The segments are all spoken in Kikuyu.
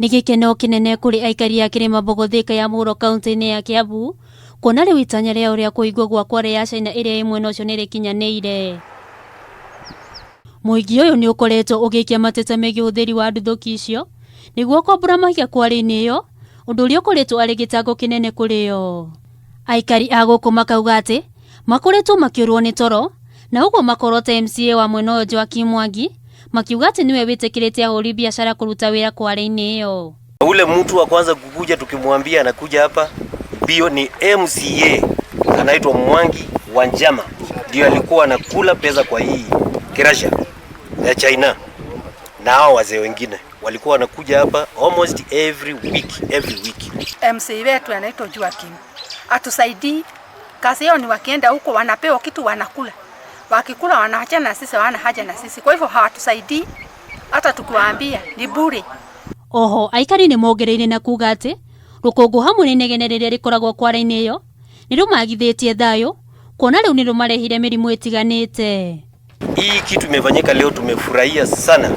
Nĩ gĩkeno kĩnene kũrĩ aikari a Kĩrĩma Mbogo Thika ya mũhuro kaunti-inĩ ya Kiambu kuona rĩu itanya rĩao rĩa kũhingwo gwa kware ya China ĩrĩa ĩ mwena ũcio nĩ rĩkinyanĩire. Mũingĩ ũyũ nĩ ũkoretwo ũgĩikia mateta megiĩ ũhũthĩri wa nduthũki icio nĩguo kwambũra mahiga kware-inĩ ĩyo, ũndũ ũrĩa ũkoretwo arĩ gĩtango kĩnene kũrĩ o. Aikari a gũkũ makauga atĩ makoretwo makĩũrwo nĩ toro na ũguo makorota MCA wa mwena ũyũ Joakim Mwangi makiuga atĩ nĩwe wĩtĩkĩrĩte ahũri biacara kũruta wĩra kware-inĩ ĩyo. Ule mtu wa kwanza kukuja tukimwambia anakuja hapa mbio ni MCA anaitwa Mwangi Wanjama, ndio alikuwa anakula pesa kwa hii kirasha ya China, na hao wazee wengine walikuwa wanakuja hapa almost every week, every week. MC wetu anaitwa Joakim atusaidii. Kazi yao ni wakienda huko wanapewa kitu wanakula, wakikula wanaachana na sisi, hawana haja na sisi. Kwa hivyo hawatusaidii, hata tukiwaambia ni bure. Oho aikari nĩ mongereire na kuga atĩ rũkũngũ hamwe na inegene rĩrĩa rĩkoragwo kware-inĩ ĩyo nĩ rũmagithĩtie thayũ kuona rĩu nĩ rũmarehire mĩrimũ ĩtiganĩte. Hii kitu imefanyika leo, tumefurahia sana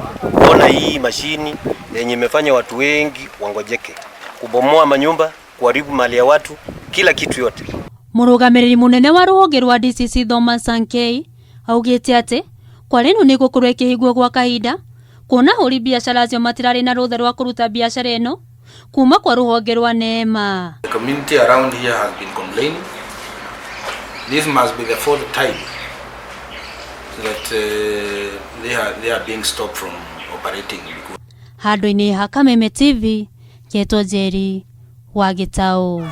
kuona hii mashini yenye imefanya watu wengi wangojeke, kubomoa manyumba, kuharibu mali ya watu, kila kitu yote. Mũrũgamĩrĩri mũnene wa rũhonge rwa DCC Thomas Sankei augĩte atĩ kware ĩno nĩ ĩgũkorwo ĩkĩhingwo gwa kahinda kuona ahũri biacara acio matirarĩ na rũtha rwa kũruta biacara ĩno kuma kwa rũhonge rwa NEMA. The community around here has been complaining. This must be the fourth time that they are being stopped from operating because Handũ-inĩ ha Kameme TV, Ngetwo Njeri wa Gĩtaũ.